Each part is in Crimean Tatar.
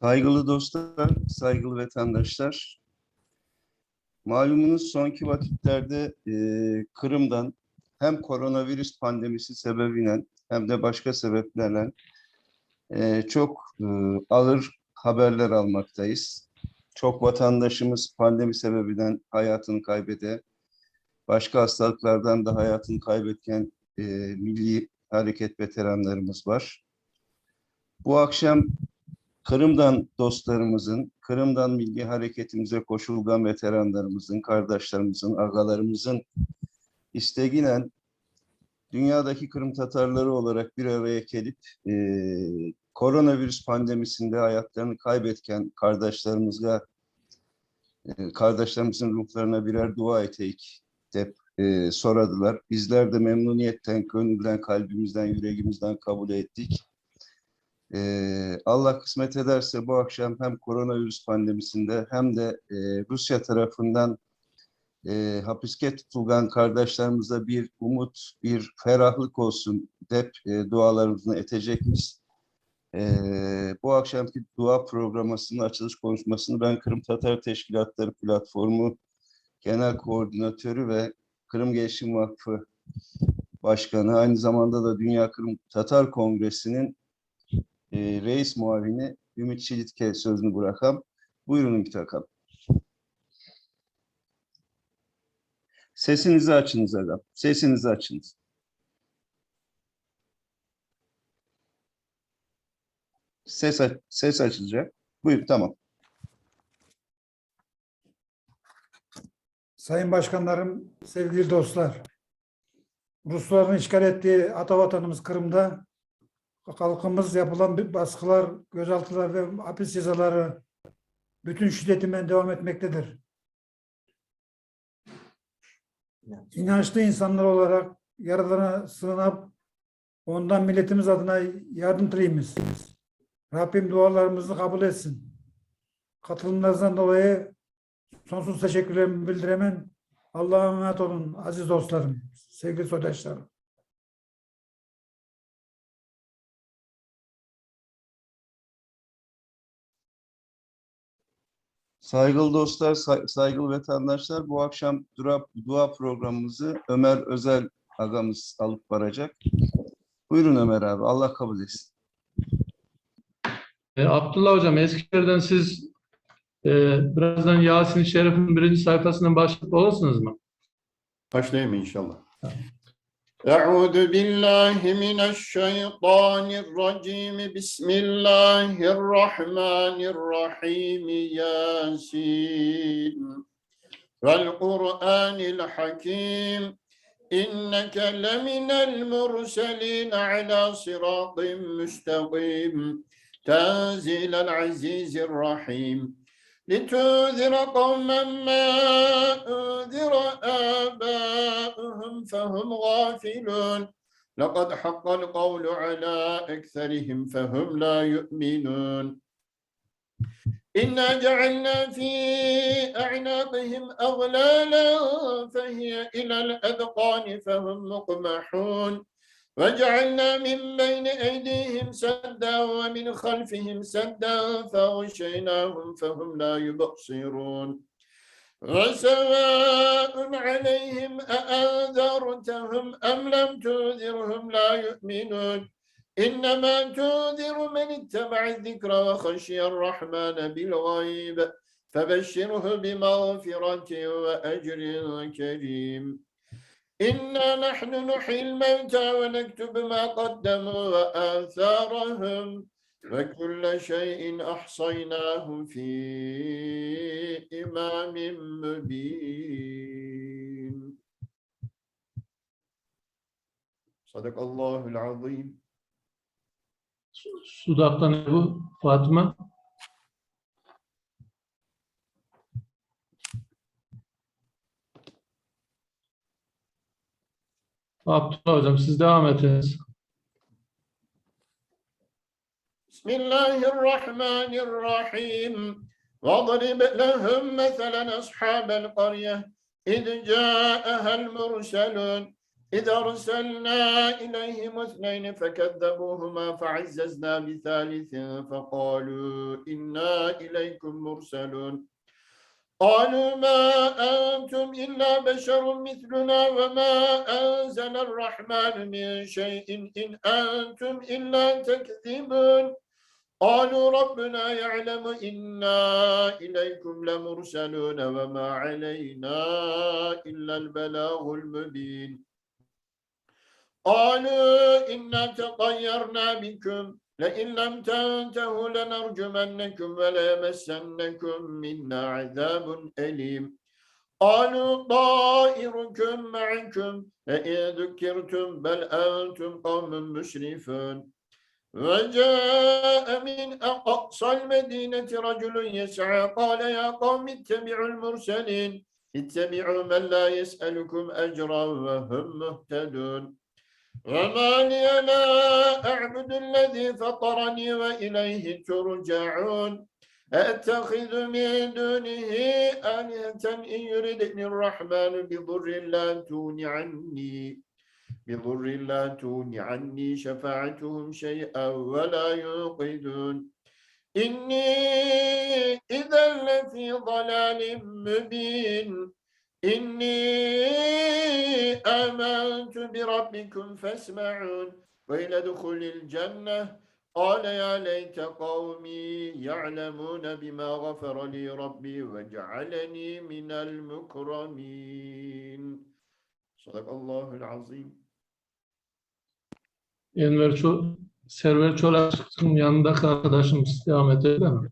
Saygılı dostlar, saygılı vatandaşlar. Malumunuz sonki vakitlerde e, Kırım'dan hem koronavirüs pandemisi sebebiyle hem de başka sebeplerle e, çok e, ağır haberler almaktayız. Çok vatandaşımız pandemi sebebinden hayatını kaybede, başka hastalıklardan da hayatını kaybetken e, milli hareket veteranlarımız var. Bu akşam Kırım'dan dostlarımızın, Kırım'dan milli hareketimize koşulgan veteranlarımızın, kardeşlerimizin, agalarımızın isteğiyle dünyadaki Kırım Tatarları olarak bir araya gelip e, koronavirüs pandemisinde hayatlarını kaybetken kardeşlerimize, e, kardeşlerimizin ruhlarına birer dua eteyik de e, soradılar. Bizler de memnuniyetten, gönülden, kalbimizden, yüreğimizden kabul ettik. Ee, Allah kısmet ederse bu akşam hem koronavirüs pandemisinde hem de e, Rusya tarafından e, hapiske tutulgan kardeşlerimize bir umut, bir ferahlık olsun dep e, dualarımızı edecekmiz. E, bu akşamki dua programasının açılış konuşmasını ben Kırım Tatar Teşkilatları Platformu Genel Koordinatörü ve Kırım Gelişim Vakfı Başkanı, aynı zamanda da Dünya Kırım Tatar Kongresi'nin e, reis muavini Ümit Çilitke sözünü bırakam. Buyurun Ümit Hakan. Sesinizi açınız adam. Sesinizi açınız. Ses, ses açılacak. Buyur tamam. Sayın başkanlarım, sevgili dostlar. Rusların işgal ettiği ata vatanımız Kırım'da halkımız yapılan baskılar, gözaltılar ve hapis cezaları bütün şiddetiyle devam etmektedir. İnançlı insanlar olarak Yaradan'a sığınıp ondan milletimiz adına yardım dileyimiz. Rabbim dualarımızı kabul etsin. Katılımlarınızdan dolayı sonsuz teşekkürlerimi bildiremem. Allah'a emanet olun aziz dostlarım, sevgili soydaşlarım. Saygılı dostlar, saygılı vatandaşlar, bu akşam dua, dua programımızı Ömer Özel agamız alıp varacak. Buyurun Ömer abi, Allah kabul etsin. E, Abdullah Hocam, Eskişehir'den siz e, birazdan Yasin-i Şerif'in birinci sayfasından başlayıp olursunuz mu? Başlayayım inşallah. Euzu billahi mineşşeytanirracim. Bismillahirrahmanirrahim. Yasin. Vel Kur'anil Hakim. İnneke leminel murselin ala sıratın müstakim. Tenzilel azizir rahim. لتنذر قوما ما أنذر آباؤهم فهم غافلون. لقد حق القول على أكثرهم فهم لا يؤمنون. إنا جعلنا في أعناقهم أغلالا فهي إلى الأذقان فهم مقمحون. وجعلنا من بين أيديهم سدا ومن خلفهم سدا فغشيناهم فهم لا يبصرون. وسواء عليهم أأنذرتهم أم لم تنذرهم لا يؤمنون. إنما تنذر من اتبع الذكر وخشي الرحمن بالغيب فبشره بمغفرة وأجر كريم. إنا نحن نحيي الموتى ونكتب ما قدموا وآثارهم وكل شيء أحصيناه في إمام مبين صدق الله العظيم Sudak'tan Ebu Fatma. Abdullah Hocam siz devam ediniz. Bismillahirrahmanirrahim. واضرب لهم مثلا أصحاب القرية إذ جاءها المرسلون. إذ أرسلنا إليهم اثنين فكذبوهما فعززنا بثالث فقالوا إنا إليكم مرسلون قالوا ما أنتم إلا بشر مثلنا وما أنزل الرحمن من شيء إن أنتم إلا تكذبون قالوا ربنا يعلم إنا إليكم لمرسلون وما علينا إلا البلاغ المبين قالوا إنا تطيرنا بكم لئن لم تنتهوا لنرجمنكم وليمسنكم منا عذاب أليم قالوا طائركم معكم لئن ذكرتم بل أنتم قوم مسرفون وجاء من أقصى المدينة رجل يسعى قال يا قوم اتبعوا المرسلين اتبعوا من لا يسألكم أجرا وهم مهتدون وما لي لا أعبد الذي فطرني وإليه ترجعون أتخذ من دونه آلهة إن يردني الرحمن بضر لا تغن عني بضر لا تغن عني شفاعتهم شيئا ولا ينقذون إني إذا لفي ضلال مبين إني آمنت بربكم فاسمعون وإلى ادخل الجنة قال يا ليت قومي يعلمون بما غفر لي ربي وجعلني من المكرمين صدق الله العظيم Enver Ço Server Çolak'ın yanındaki arkadaşımız devam edebilir mi?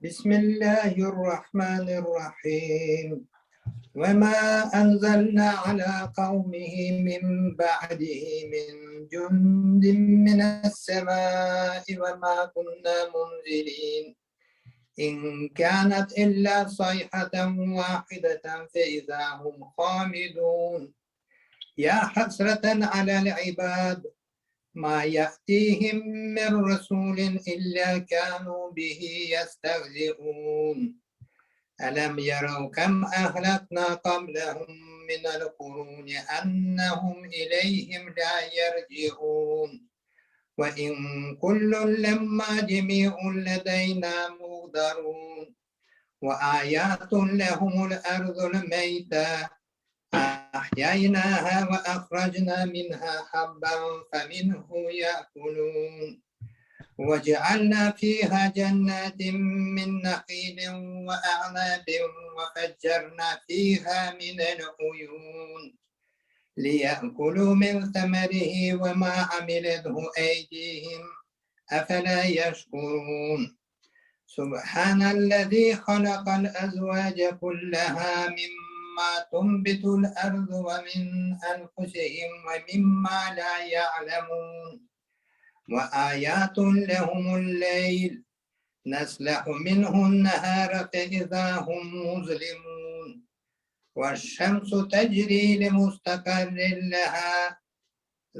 بسم الله الرحمن الرحيم وما أنزلنا على قومه من بعده من جند من السماء وما كنا منزلين إن كانت إلا صيحة واحدة فإذا هم خامدون يا حسرة على العباد ما يأتيهم من رسول إلا كانوا به يستهزئون ألم يروا كم أهلكنا قبلهم من القرون أنهم إليهم لا يرجعون وإن كل لما جميع لدينا مغدرون وآيات لهم الأرض الميتة أحييناها وأخرجنا منها حبا فمنه يأكلون وجعلنا فيها جنات من نخيل وأعناب وفجرنا فيها من العيون ليأكلوا من ثمره وما عملته أيديهم أفلا يشكرون سبحان الذي خلق الأزواج كلها مما تنبت الأرض ومن أنفسهم ومما لا يعلمون وآيات لهم الليل نسلخ منه النهار فإذا هم مظلمون والشمس تجري لمستقر لها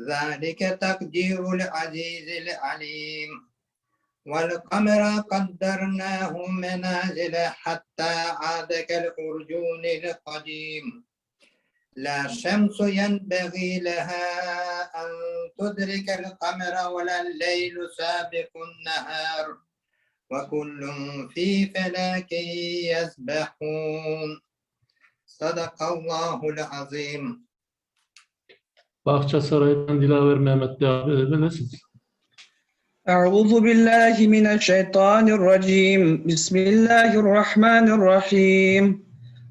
ذلك تقدير العزيز العليم والقمر قدرناه منازل حتى عاد كالأرجون القديم لا الشمس ينبغي لها أن تدرك القمر ولا الليل سابق النهار وكل في فلك يسبحون صدق الله العظيم Bahçesaray'dan Dilaver Mehmet devam edebilirsiniz. أعوذ بالله من الشيطان الرجيم بسم الله الرحمن الرحيم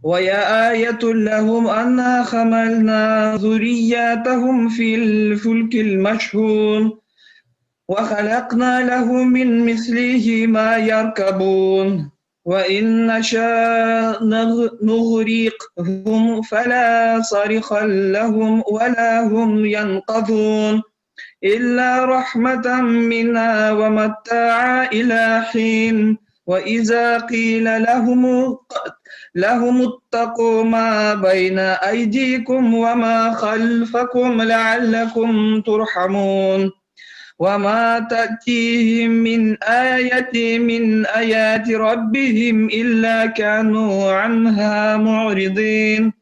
ويا آية لهم أنا حملنا ذرياتهم في الفلك المشحون وخلقنا لهم من مثله ما يركبون وإن نشاء نغرقهم فلا صرخ لهم ولا هم ينقذون إلا رحمة منا ومتاعا إلى حين وإذا قيل لهم لهم اتقوا ما بين أيديكم وما خلفكم لعلكم ترحمون. وما تأتيهم من آية من آيات ربهم إلا كانوا عنها معرضين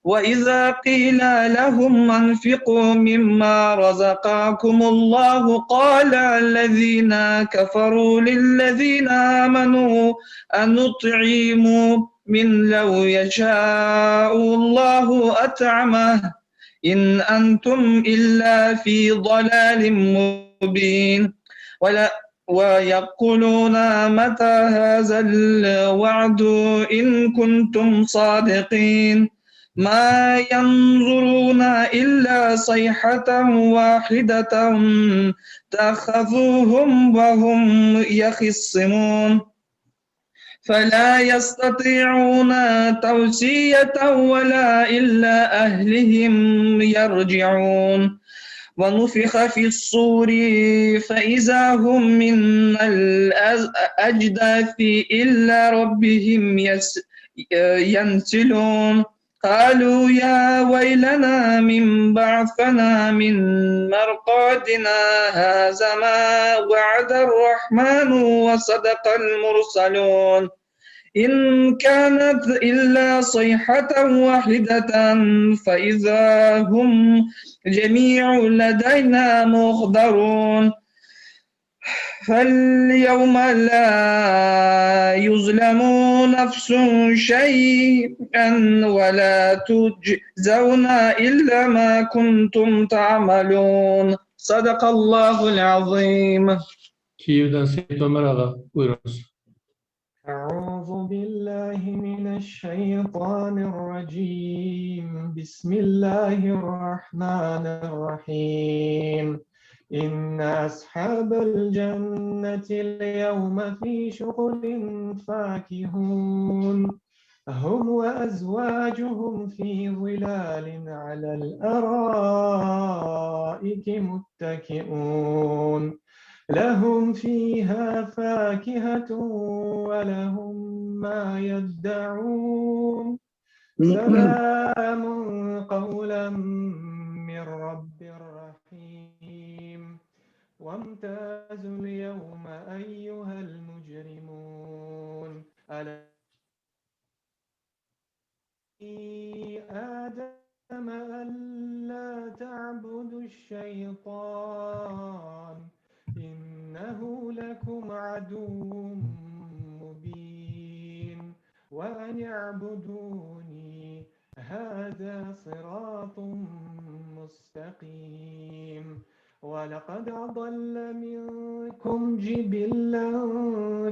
وإذا قيل لهم أنفقوا مما رزقكم الله قال الذين كفروا للذين آمنوا أنطعم من لو يشاء الله أطعمه إن أنتم إلا في ضلال مبين ولا ويقولون متى هذا الوعد إن كنتم صادقين ما ينظرون إلا صيحة واحدة تأخذهم وهم يخصمون فلا يستطيعون توصية ولا إلى أهلهم يرجعون ونفخ في الصور فإذا هم من الأجداث إلى ربهم ينسلون قالوا يا ويلنا من بعثنا من مرقدنا هذا ما وعد الرحمن وصدق المرسلون إن كانت إلا صيحة واحدة فإذا هم جميع لدينا محضرون فاليوم لا يظلم نفس شيئا ولا تجزون إلا ما كنتم تعملون صدق الله العظيم Kyiv'den Seyit Ömer ağa, buyurıñız. أعوذ بالله من الشيطان الرجيم بسم الله الرحمن الرحيم إن أصحاب الجنة اليوم في شغل فاكهون هم وأزواجهم في ظلال على الأرائك متكئون لهم فيها فاكهة ولهم ما يدعون سلام قولا من رب رحيم وامتازوا اليوم أيها المجرمون ألا آدم ألا تعبدوا الشيطان إنه لكم عدو مبين وأن اعبدوني هذا صراط مستقيم ولقد أضل منكم جبلا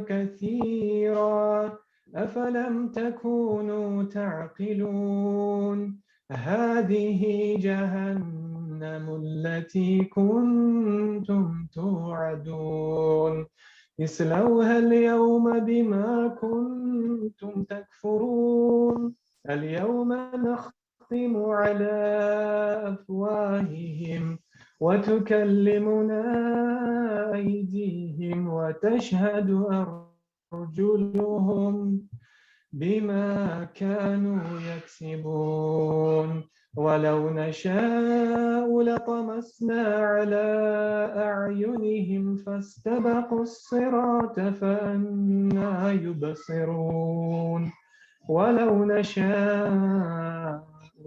كثيرا أفلم تكونوا تعقلون هذه جهنم التي كنتم توعدون اصلوها اليوم بما كنتم تكفرون اليوم نختم على أفواههم وتكلمنا أيديهم وتشهد أرجلهم بما كانوا يكسبون ولو نشاء لطمسنا على أعينهم فاستبقوا الصراط فأنى يبصرون ولو نشاء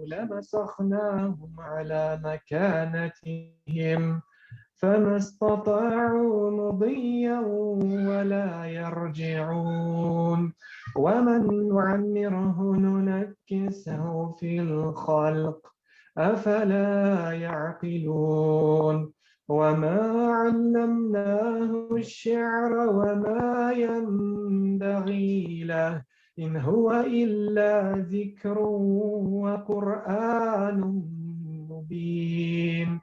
لمسخناهم على مكانتهم فما استطاعوا مضيا ولا يرجعون ومن نعمره ننكسه في الخلق أفلا يعقلون وما علمناه الشعر وما ينبغي له إن هو إلا ذكر وقرآن مبين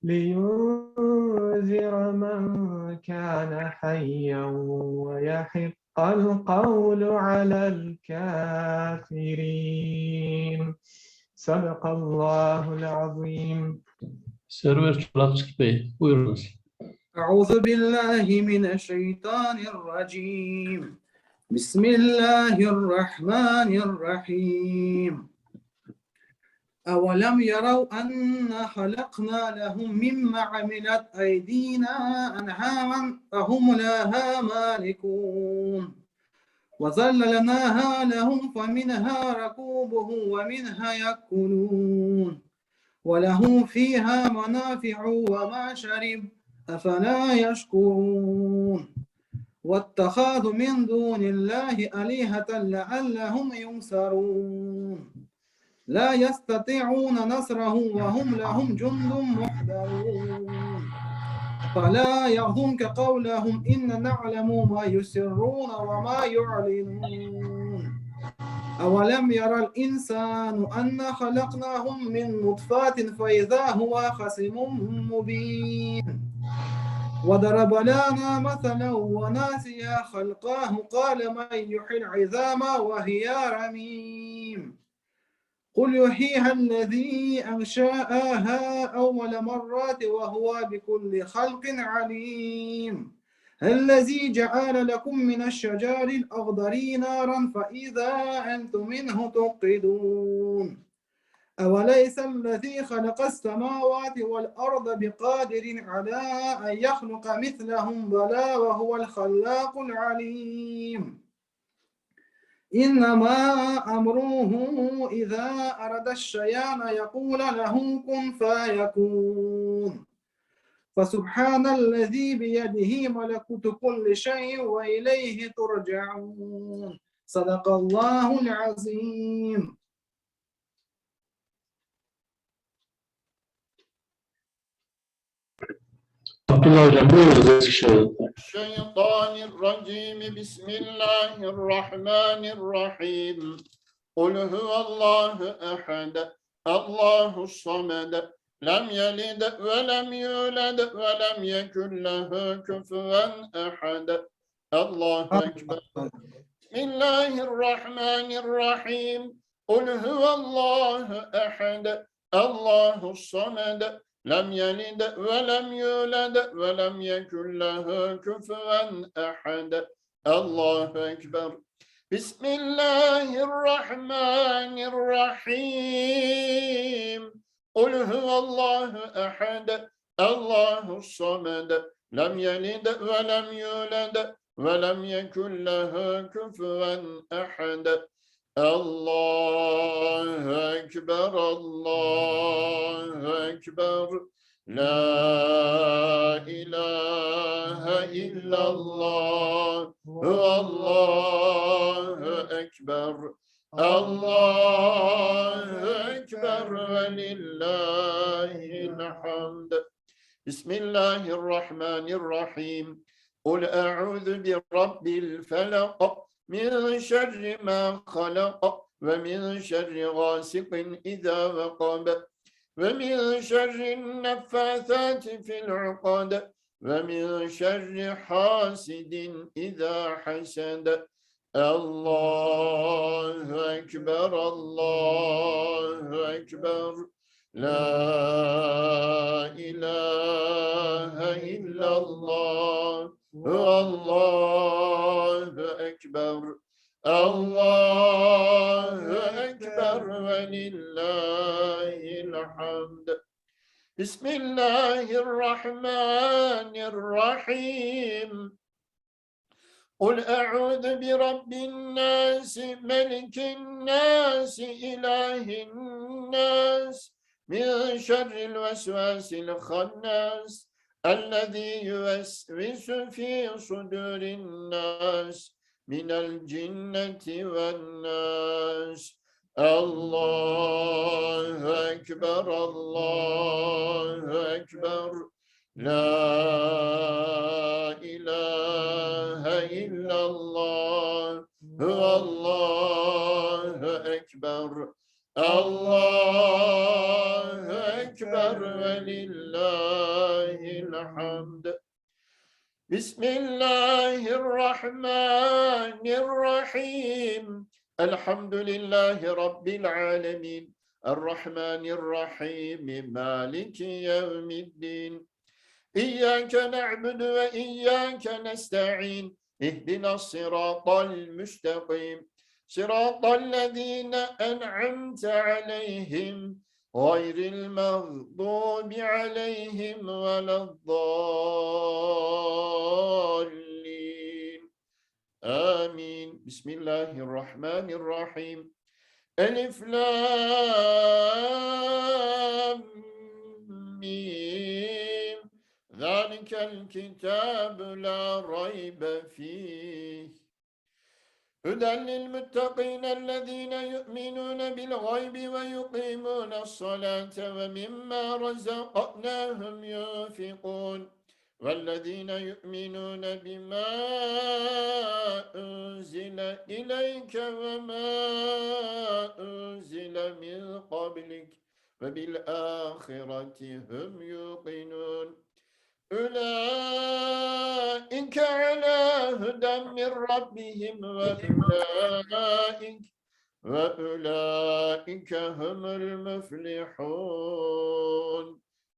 لينذر من كان حيا ويحق القول على الكافرين صدق الله العظيم Server Çolakçık Bey, buyurunuz. أعوذ بالله من الشيطان الرجيم بسم الله الرحمن الرحيم. أولم يروا أنا خلقنا لهم مما عملت أيدينا أنعاما فهم لها مالكون وذللناها لهم فمنها ركوبهم ومنها يأكلون ولهم فيها منافع وما شرب أفلا يشكرون واتخاذوا من دون الله آلهة لعلهم ينصرون لا يستطيعون نصرهم وهم لهم جند محضرون فلا يحزنك قولهم إنا نعلم ما يسرون وما يعلنون أولم يرى الإنسان أنا خلقناهم من نطفة فإذا هو خصيم مبين وضرب لنا مثلا ونسي خلقه قال من يحيي العظام وهي رميم قل يحييها الذي أنشأها أول مرة وهو بكل خلق عليم الذي جعل لكم من الشجر الأخضر نارا فإذا أنتم منه توقدون أوليس الذي خلق السماوات والأرض بقادر على أن يخلق مثلهم بلى وهو الخلاق العليم إنما أمره إذا أراد شيئا أن يقول له كن فيكون فسبحان الذي بيده ملكوت كل شيء وإليه ترجعون صدق الله العظيم Abdullah Hocam buyurunuz Eskişehir'de. الشيطان الرجيم بسم الله الرحمن الرحيم قل هو الله أحد الله الصمد لم يلد ولم يولد ولم يكن له كفوا أحد الله أكبر بسم الله الرحمن الرحيم قل هو الله أحد الله الصمد لم يلد ولم يولد ولم يكن له كفوا أحد الله أكبر بسم الله الرحمن الرحيم قل هو الله أحد الله الصمد لم يلد ولم يولد ولم يكن له كفوا أحد الله أكبر الله أكبر لا إله إلا الله هو الله أكبر الله أكبر ولله الحمد بسم الله الرحمن الرحيم قل أعوذ برب الفلق من شر ما خلق ومن شر غاسق إذا وقب ومن شر النفاثات في العقد ومن شر حاسد إذا حسد الله أكبر الله أكبر لا إله إلا الله هو الله أكبر الله أكبر ولله الحمد بسم الله الرحمن الرحيم قل أعوذ برب الناس ملك الناس إله الناس من شر الوسواس الخناس الذي يوسوس في صدور الناس من الجنة والناس الله أكبر الله أكبر لا إله إلا الله هو الله أكبر الله أكبر ولله الحمد بسم الله الرحمن الرحيم الحمد لله رب العالمين الرحمن الرحيم مالك يوم الدين إياك نعبد وإياك نستعين اهدنا الصراط المستقيم صراط الذين أنعمت عليهم. غير المغضوب عليهم ولا الضالين آمين بسم الله الرحمن الرحيم ألف لام ميم ذلك الكتاب لا ريب فيه هدى للمتقين الذين يؤمنون بالغيب ويقيمون الصلاة ومما رزقناهم ينفقون والذين يؤمنون بما أنزل إليك وما أنزل من قبلك وبالآخرة هم يوقنون أولئك على هدى من ربهم وأولئك وأولئك هم المفلحون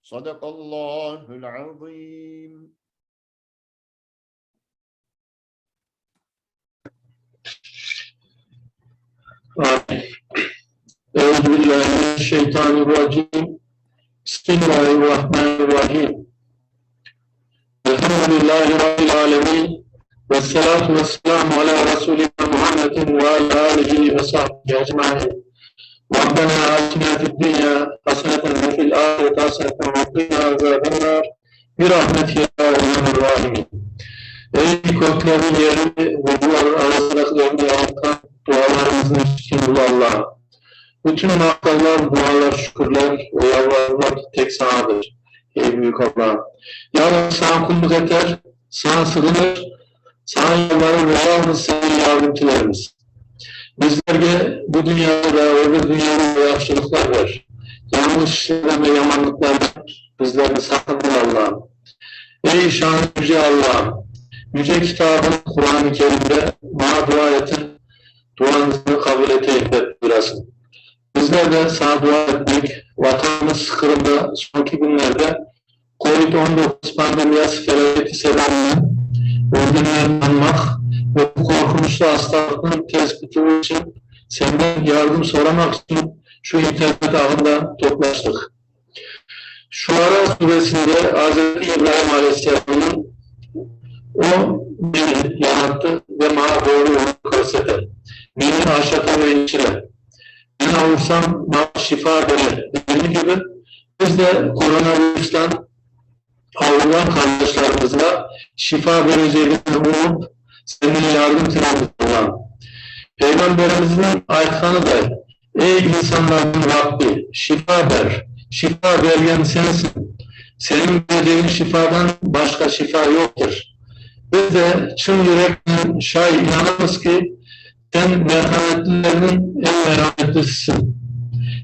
صدق الله العظيم Euzubillahimineşşeytanirracim. Bismillahirrahmanirrahim. Elhamdülillahi Rabbil alemin. Ve salatu ve selamu ala Resulina Muhammedin ve ala alihi ve sahbihi ecmain. Rabbena atina fid dünya haseneten ve fil ahireti haseneten ve qina azabennar. Bir rahmetike ya erhamer rahimin. Ey köklerin yerini ve bu arasındakilerini yaratan dualarımızın işitkin ulu Allah'ım. Bütün makamlar, dualar, şükürler ve yalvarmalar tek sanadır. Ey büyük Allah'ım. Yalnız sana kulluk eder, sana sığınır, sana yalvarır ve yalnız senin yardım dileriz. Bizlerge bu dünyada da öbür dünyada da yaxşılıklar ver. Yanlış işlerden ve yamanlıklardan bizleri sakındır Allah'ım. Ey şanlı yüce Allah'ım! Yüce kitabın Kur'an-ı Kerim'de bana dua etin, duanızı kabul eteyim de buyurasın. Bizler de sana dua etmek, vatanımız Kırım'da sonki günlerde Covid-19 pandemiyası felaketi sebebiyle öldürenleri anmak ve bu korkunçlu hastalığın tespiti için senden yardım soramak için şu internet ağında toplaştık. Şuara suresinde Hz. İbrahim Aleyhisselam'ın o beni yarattı ve bana doğru yolu gösterdi. Beni aşata ve içire. Ben avursam bana şifa verir. Dediği gibi biz de koronavirüsten avrulan kardeşlerimize şifa vereceğini umup senin yardım dileriz Allah'ım. Peygamberimizin aytkanı da ey insanların Rabbi şifa ver. Şifa vergen sensin. Senin vereceğin şifadan başka şifa yoktur. Biz de çın yürekle şay inanırız ki sen merhametlilerinin en merhametlisisin.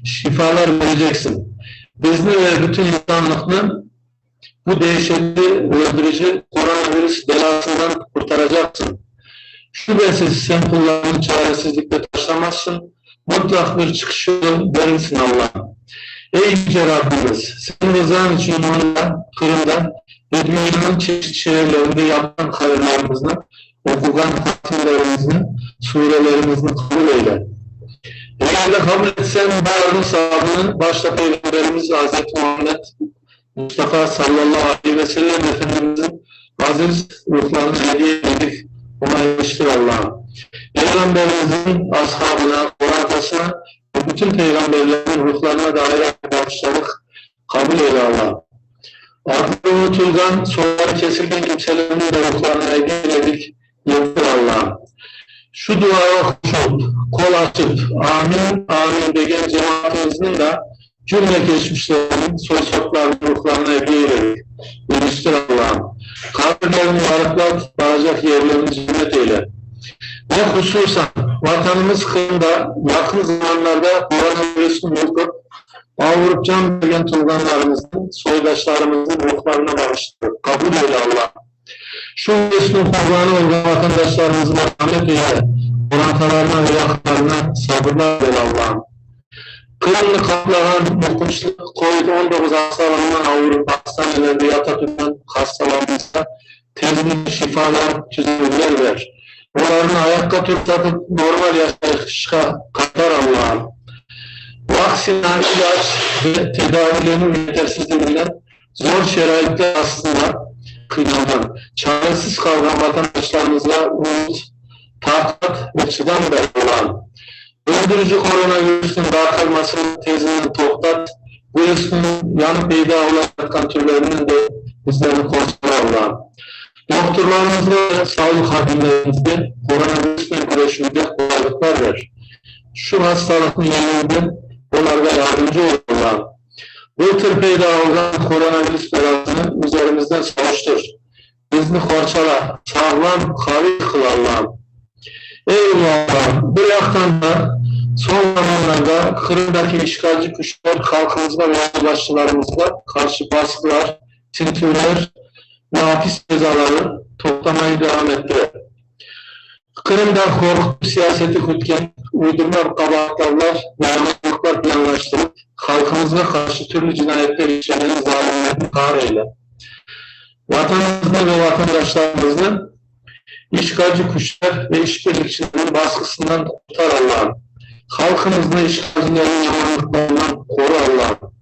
Şifalar vereceksin. Bizni ve bütün insanlıkны bu dehşetli öldürücü koronavirüs belasından kurtaracaksın. Şüphesiz sen kullarını çaresizlikte taşlamazsın. Mutlak bir çıkış yolu verirsin Allah'ım. Ey Yüce Rabbimiz, senin rızan için onda, Kırım'da ve dünyanın çeşitli şehirlerinde yapılan hayırlarımızı, okugan hatimlerimizi, surelerimizi kabul eyle. Eğer de kabul etsen bu sevabını başta Peygamberimiz Hazreti Muhammed Mustafa sallallahu aleyhi ve sellem Efendimizin aziz ruhlarını hediye edip ona eriştir Allah'ım. Peygamberimizin ashabına, korantasına ve bütün peygamberlerin ruhlarına dair bağışladık. Kabul eyle Allah'ım. Adlı unutulgan, soyları kesilgen kimselerin de ruhlarına hediye eyledik. Yeter Allah'ım. Şu duaya koşup, kol açıp, amin, amin degen cemaatimizin de cümle geçmişlerinin, soy soplarının ruhlarına hediye eyledik. Eriştir Allah'ım. Kabirlerini yarıklat, varacak yerlerini cennet eyle. Ve hususan vatanımız Kırım'da yakın zamanlarda koronavirüsün yıkıp Avrupa can bergen tulganlarımızın, soydaşlarımızın ruhlarına bağışladık. Kabul eyle Allah. Şu virüsün kurbanı olan vatandaşlarımızın rahmet eyle. Orantalarına ve yakınlarına sabırlar ver Allah'ım. Kırımlı kaplayan yokunçlu Covid-19 hastalığından Avrupa hastanelerde yata tutan hastalarımıza tezgin şifalar, tüzünler ver. Onların ayakta tutsatıp normal yaşayışa katar Allah'ım. Vaksina, ilaç ve tedaviylenüv yetersizliginden zor şaraitler astında qıynalğan, çaresiz qalğan vatandaşlarımızğa ümüt, taqat ve çıdam ber, Allahım. Öldürici koronavirusnıñ darqalmasını tezinden toqtat, virusnıñ yañı peyda olayatqan türlerinden de bizlerni qorçala, Allahım. Dohturlarımızğa ve sağlıq hadimlerimizge koronavirusnen küreşüvde qolaylıqlar ber. Şu hastalıqnı yeñüvde olarğa yardımcı ol, Allahım. Bıltır peyda olğan koronavirus belasını üzerimizden savuştır. Bizni qorçala, sağlam, qaviy qıl, Allahım. Ey Ulu Allahım, bir yaqtan da, soñ zamanlarda Qırımdaki işğalci küçler halqımızğa ve yolbaşçılarımızğa qarşı basqılar, tintüvler ve apis cezaları toqtamayı devam ettire. Qırımda qorqutuv siyaseti kütken, uydurma qabaatlavlar ve yamanlıqlar planlaştırıp, halqımızğa qarşı türlü cinayetler işlegen zalimlerni qaar eyle. Vatanımıznı ve vatandaşlarımıznı işğalci küçler ve işbirlikçilerniñ basqısından qurtar, Allahım. Halqımıznı işğalcilerniñ yamanlıqlarından qoru, Allahım.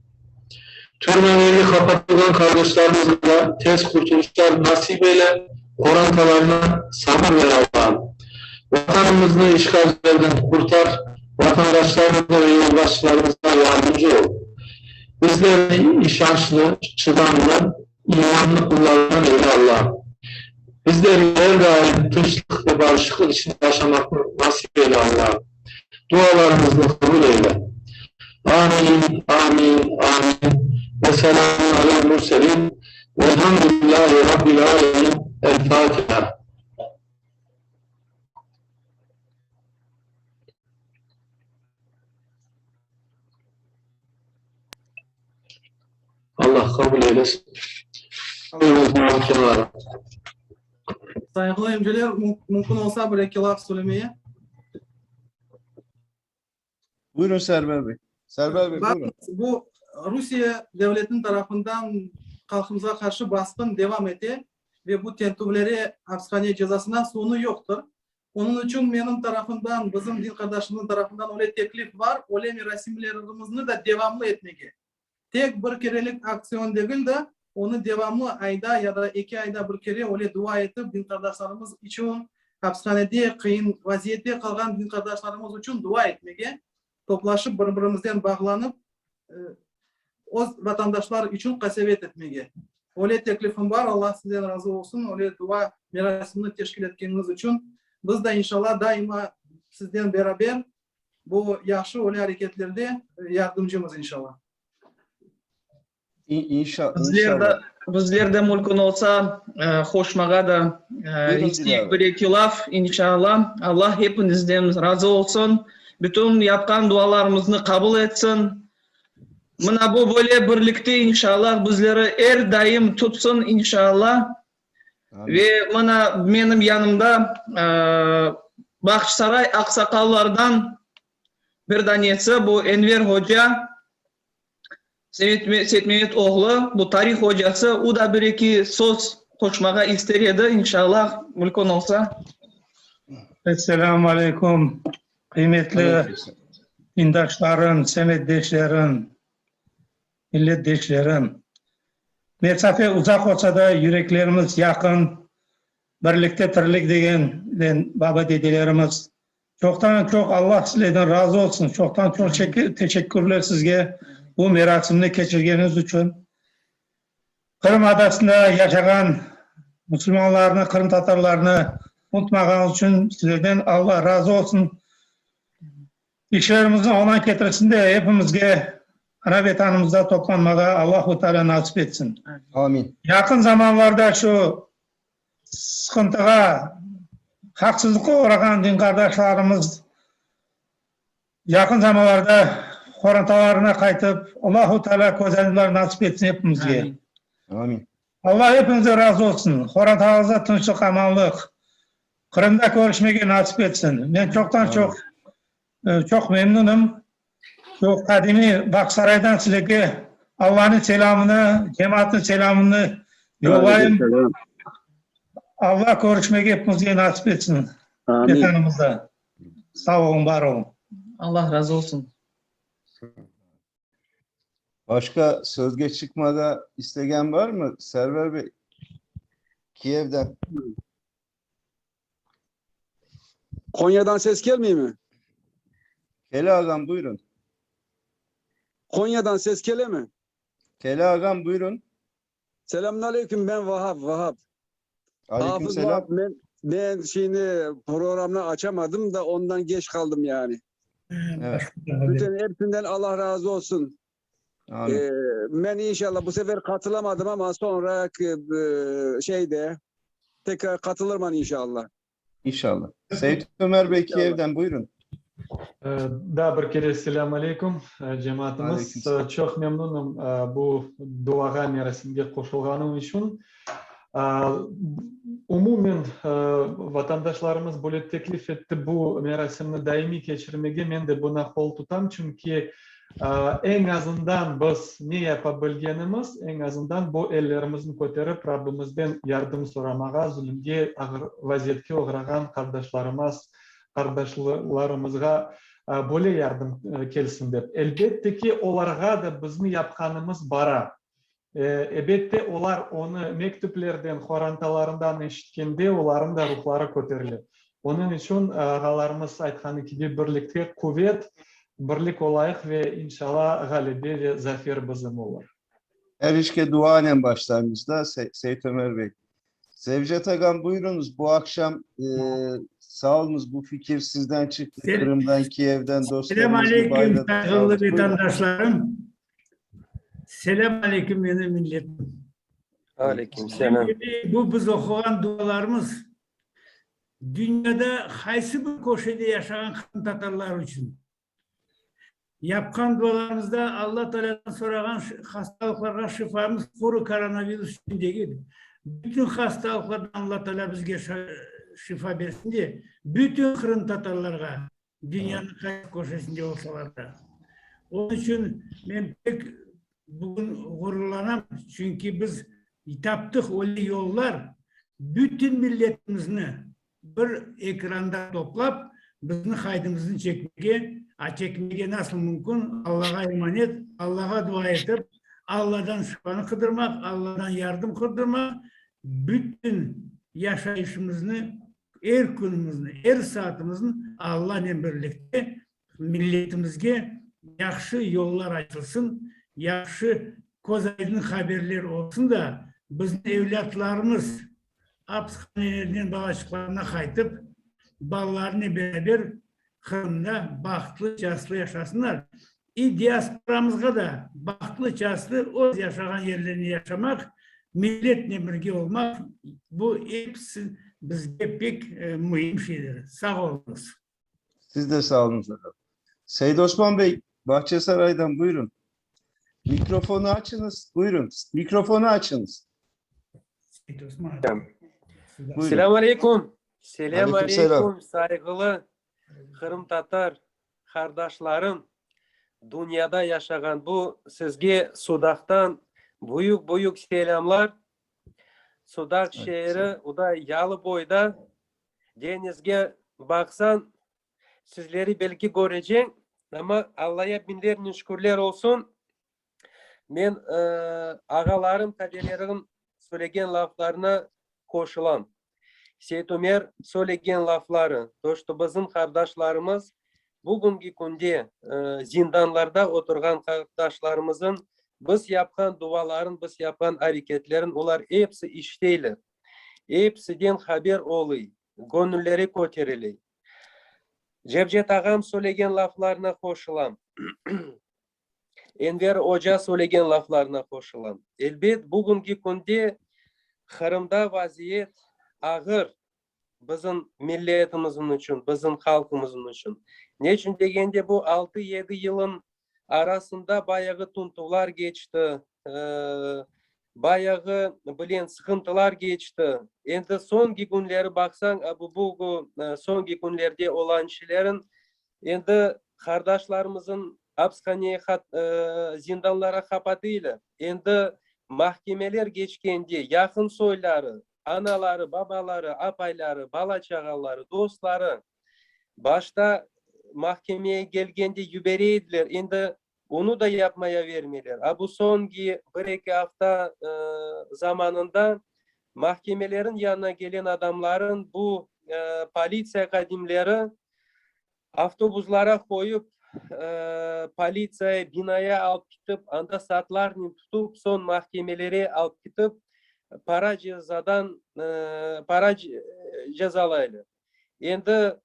Türmelerde qapatılğan qardaşlarımızğa da tez qurtulışlar nasip eyle, qorantalarına sabır ver, Allahım. Vatanımıznı işğalcilerden qurtar, vatandaşlarımızğa ve yolbaşçılarımızğa yardımcı ol. Bizlerni işançlı, çıdamlı, imanlı qullarından eyle, Allahım. Bizlerge er daim tınçlıq ve barışıqlıq içinde yaşamaqnı nasip eyle, Allahım. Dualarımıznı qabul eyle. Amin, amin, amin. Ve selamun alel murselin. Velhamdülillahi Rabbil alemin. El Fatiha. Allah qabul eylesin. Buyurıñız, Murat Kenarov. Sayğılı emceler, mümkün olsa bir-eki laf söylemeye. Buyurun Server Bey. Server Bey, buyurun. Bu Rusiye devletiniñ tarafından halqımızğa qarşı basqın devam ete ve bu tentüvlere, apishane cezasına soñu yoqtır. Onıñ içün menim tarafımdan, bizim din qardaşımıznıñ tarafından öyle teklif bar, öyle merasimlerimizni da devamlı etmege. Tek bir kerelik aktsion degil de, onı devamlı ayda ya da eki ayda bir kere öyle dua etip, din qardaşlarımız içün, apishanede qıyın vaziyette qalğan din qardaşlarımız içün dua etmege, toplaşıp bir-birimizden bağlanıp, öz vatandaşlar içün qasevet etmege. Öyle teklifim bar, Allah sizden razı olsun, öyle dua merasimini teşkil etkeniñiz içün. Biz de inşallah daima sizden beraber bu yahşı öyle areketlerde yardımcımız inşallah. Bizler de, bizler de mümkün olsa qoşmağa da isteyik bir-eki laf, inşallah. Allah hepinizden razı olsun, bütün yapqan dualarımıznı qabul etsin. Mına bu böyle birlikte inşallah bizleri er daim tutsın inşallah. Ve mına menim yanımda Bağçasaray aqsaqallardan bir danesi, bu Enver hoca, Seytmemet oğlu, bu tarih hocası, o da bir-eki söz qoşmağa ister edi, inşallah, mümkün olsa. Esselamu aleykum, qıymetli dindaşlarım, semetdeşlerim, milletdeşlerim. Mesafe uzaq olsa da, yüreklerimiz yaqın, birlikte tirlik degen baba-dedelerimiz. Çoqtan-çoq Allah sizlerden razı olsun, çoqtan-çoq teşekkürler sizge bu merasimni keçirgeniñiz içün. Qırım adasında yaşağan musulmanlarnı, qırımtatarlarnı unutmağanıñız içün sizlerden Allah razı olsun. İşlerimizni oña ketirsin de, epimizge Ana Vetanımızda toplanmağa Allahu Teala nasip etsin. Amin. Yaqın zamanlarda şu sıqıntığa, haqsızlıqqa oğrağan din qardaşlarımız yaqın zamanlarda qorantalarına qaytıp, Allahu Teala köz nasip etsin epimizge. Amin. Allah epimizden razı olsun. Qorantalarımızda tınçlıq, amanlıq, Qırımda körüşmege nasip etsin. Men çoqtan-çoq çoq memnunım. Şu qadimiy Bağçasaraydan sizlerge Allanıñ selâmını, cemaatnıñ selâmını yollayım. Alla körüşmege epimizge nasip etsin Vetanımızda. Sağ oluñ, bar oluñ. Allah razı olsun. Başqa sözge çıqmağa istegen barmı? Server bey, Kiyevden. Konya'dan ses kelmey mi? Kele ağam buyurın. Konya'dan ses kele mi? Kele ağam buyurın. Selamünaleyküm ben Vahap Vahap. Aleyküm Hafız selam. Vahap ben, ben şimdi programını açamadım da ondan geç kaldım yani. Evet. Bütün hepsinden Allah razı olsun. Amin. Ee, ben inşallah bu sefer katılamadım ama sonra e, şeyde tekrar katılırım inşallah. İnşallah. Seyit Ömer Bey İnşallah. Kiev'den buyurun. Daa bir kere selâm aleyküm, cemaatımız. Aleyküm selam. Çoq memnunım bu duağa, merasimge qoşulğanım içün. Umumen, vatandaşlarımız böyle teklif etti bu merasimni daimiy keçirmege, men de buña qol tutam, çünki eñ azından biz ne yapa bilgenimiz, eñ azından bu ellerimizni köterip Rabbimizden yardım soramağa, zulümge, ağır vaziyetke oğrağan qardaşlarımız, qardaşlarımızğa böyle yardım kelsin dep. Elbette ki, olarğa da bizni yapqanımız bara. Ebette, olar onı mektüplerden, qorantalarından eşitkende, olarnıñ da ruhları köterile. Onıñ içün, ağalarımız aytqanı kibi, birlikte quvet, birlik olayıq ve, inşalla, ğalebe ve zafer bizim olur. Her işke duanen başlaymız da Seyit Ömer Bey. Zevcet ağam buyurunuz. Bu akşam e, sağ olunuz bu fikir sizden çıktı. Sel- Kırım'dan, Kiev'den Selam dostlarımız aleyküm Dubai'den saygılı aldık. Buyurun. vatandaşlarım. Selam aleyküm benim milletim. Aleyküm selam. Şimdi bu biz oquğan dualarımız dünyada qaysı bir köşede yaşağan Qırım tatarları içün. Yapqan dualarımızda Alla Taalâdan sorağan hastalıqlarğa şifamız quru koronavirus içün degil. Bütün hastalıqlardan Alla Taalâ bizge şifa bersin de, bütün qırımtatarlarğa, dünyanıñ qaysı köşesinde olsalar da. Onıñ içün men pek bugün ğururlanam, çünki biz taptıq öyle yollar, bütün milletimizni bir ekranda toplap, bizni qaydımıznı çekmege, a çekmege nasıl mümkün, Allağa emanet, Allağa dua etip, Alladan şifanı qıdırmaq, Alladan yardım qıdırmaq, bütün yaşayışımıznı, er künümizni, er saatimizni Allanen birlikte milletimizge yahşı yollar açılsın, yahşı közaydın haberler olsun da, bizni evlâtlarımız apishanelerden balaçıqlarına qaytıp, balalarınen beraber Qırımda bahtlı-çastlı yaşasınlar. İ diasporamızğa da bahtlı-çastlı öz yaşağan yerlerinde yaşamaq, milletnen birge olmaq, bu episi bizge pek müim şeyler. Sağ oluñız. Siz de sağ olunız efendim. Seyit Osman Bey, Bahçesaray'dan buyurun. Mikrofonu açınız. Buyurun. Mikrofonu açınız. Seyit Osman. Buyurun. Selâm aleyküm. Selâm Aleyküm selam. aleyküm, sayğılı qırımtatar qardaşlarım, dünyada yaşağan bu sizge Sudaqtan büyük-büyük selâmlar. Sudaq şeeri, o da yalı boyda, deñizge baqsañ, sizleri belki köreceñ, amma Allaya biñlernen şükürler olsun, men ağalarım, tabelerim söylegen laflarına qoşulam. Seytumer söylegen lafları, to, çto bizim qardaşlarımız bugünki künde zindanlarda oturğan qardaşlarımızın biz yapqan duaların, biz yapqan areketlerin olar episi işiteyler, epsiden haber oluy, göñülleri köteriley. Cevdet ağam söylegen laflarına qoşulam. Enver oca söylegen laflarına qoşulam. Elbet, bugünki künde Qırımda vaziyet ağır bizim milletimizin içün, bizim halqımızın içün. Neçün degende, bu altı-yedi yılın arasında bayağı tuntuvlar keçti, bayağı, bilen, sıqıntılar keçti. Endi soñki künleri baqsañ, a bu bu soñki künlerde olan şeylerin, endi qardaşlarımızın apishaneye, zindanlara qapatıylar. Endi mahkemeler keçkende yaqın soyları, anaları, babaları, apayları, bala-çağaları, dostları başta mahkemeye kelgende yübere ediler, endi. Onı da yapmaya vermeyler. A bu soñki bir-eki afta zamanında mahkemelerin yanına gelen adamların bu politsiya hadimleri avtobuslara qoyıp, politsiya binaya alıp ketip, anda saatlarnen tutıp, soñ mahkemelere alıp ketip, para cezadan, para cezalaylar. Endi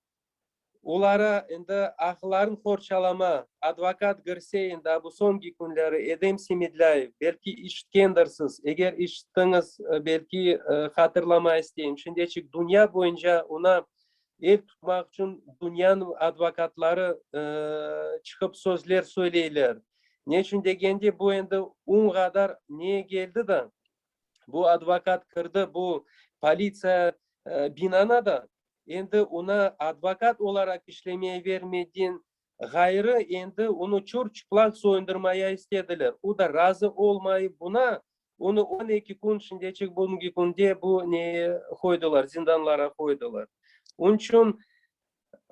Olara endi aqların qorçalama, advokat kirse endi a bu soñki künleri Edem Semedlâyev, belki işitkendirsiz, eger işittiñiz, belki hatırlama isteyim, şimdeçik dünya boyunca oña el tutmaq içün dünyanıñ advokatları çıqıp sözler söyleyler. Neçün degende, bu endi on qadar neye keldi da, bu advokat kirdi bu politsiya binana da, Endi ona advokat olaraq işlemeye vermeden ğayrı, endi onı çur-çıplaq soyundırmaya istediler. O da razı olmayıp buna, onı 12 kün şimdeçik bugünki künde bu neye qoydılar, zindanlara qoydılar. Onıñ içün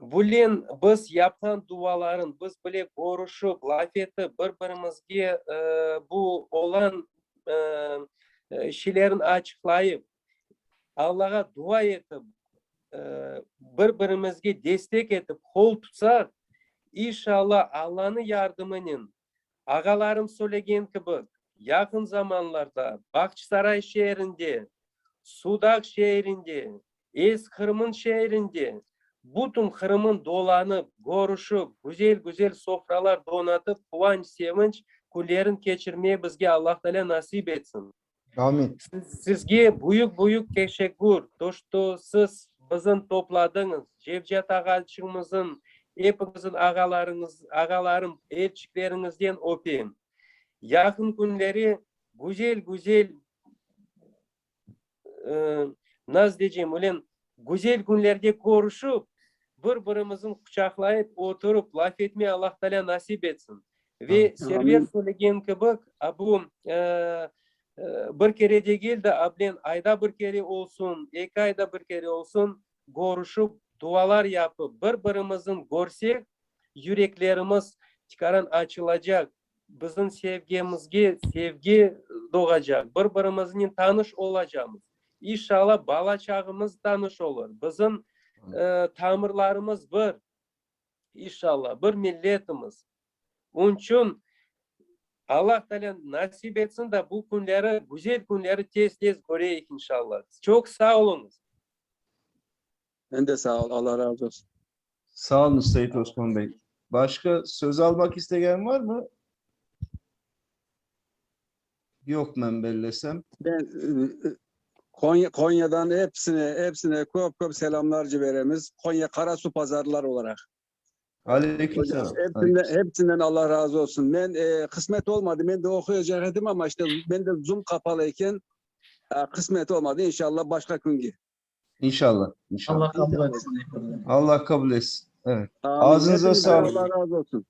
bulen biz yapqan duaların, biz bile körüşip, laf etip, bir-birimizge bu olan şeylerin açıqlayıp, Allağa dua etip, bir-birimizge destek etip, qol tutsaq, inşalla, Allanıñ yardımınen, ağalarım söylegen kibi, yaqın zamanlarda Bağçasaray şeerinde, Sudaq şeerinde, Eski-Qırımıñ şeerinde, bütün Qırımıñ dolanıp, körüşip, güzel-güzel sofralar donatıp, quvanç-sevinç künlerin keçirmeye bizge Allah Taalâ nasip etsin. Amin. Sizge büyük-büyük teşekkür, to çto siz bizim topladıñız, Cevdet ağaçığımızın, epiñizin ağalarıñız, ağalarım, elçikleriñizden öpeyim. Yaqın künleri güzel-güzel, nasıl diycem, ulen, güzel künlerde körüşip, bir-birimizin quçaqlayıp, oturıp, laf etmey Allah Taalâ nasip etsin. Ve Server söylegen kibi, a bu bir kere degil de, ablen ayda bir kere olsun, eki ayda bir kere olsun, körüşip, dualar yapıp, bir-birimizin körsek, yüreklerimiz tikaran açılacaq, bizim sevgemizge sevgi doğacaq, bir-birimiznen tanış olacamız. İnşallah, bala-çağımız tanış olur. Bizim tamırlarımız bir. İnşallah, bir milletimiz. Onıñ içün Allah Taalâ nasip etsin da bu künleri, güzel künleri tez-tez köreyik, inşallah. Çoq sağ oluñız. Men de sağ ol, Allah razı olsun. Sağ olunız, Seyit Osman bey. Başqa söz almaq istegen varmı? Yoq, men bellesem. Ben Konya, Konya'dan hepsine, hepsine köp köp selamlar ciberemiz. Konya Karasu pazarlar olaraq. Aleyküm selam. Hepsinden, hepsinden Allah razı olsun. Men e, kısmet olmadı. Men de okuyacak edim ama işte ben de Zoom kapalı iken e, kısmet olmadı. İnşallah başka günkü. İnşallah. İnşallah. Allah qabul etsin. Allah kabul etsin. Evet. Amin. Ağzınıza Hepinizden sağlık. Allah razı olsun.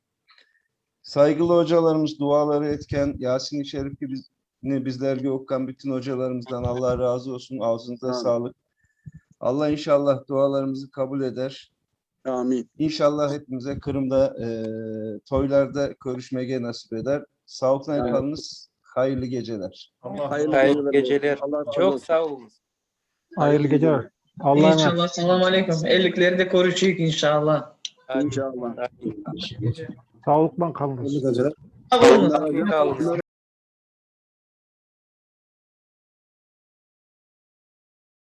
Saygılı hocalarımız duaları etken, Yasin-i Şerif gibi ne bizlerge okuyan bütün hocalarımızdan Allah razı olsun. Ağzınıza Amin. sağlık. Allah inşallah dualarımızı kabul eder. Amin. İnşallah hepimize Kırım'da e, toylarda görüşmeye nasip eder. Sağlıkla Amin. kalınız. Hayırlı geceler. Hayırlı, Hayırlı geceler. Allah razı Çoq olsun. sağ oluñız. Hayırlı geceler. Allah'a emanet. İnşallah. Salam aleyküm. Elliklerde körüşeyik inşallah. Amin. İnşallah. Amin. Sağlıkla kalınız. Sağ oluñız. Sağ olunız.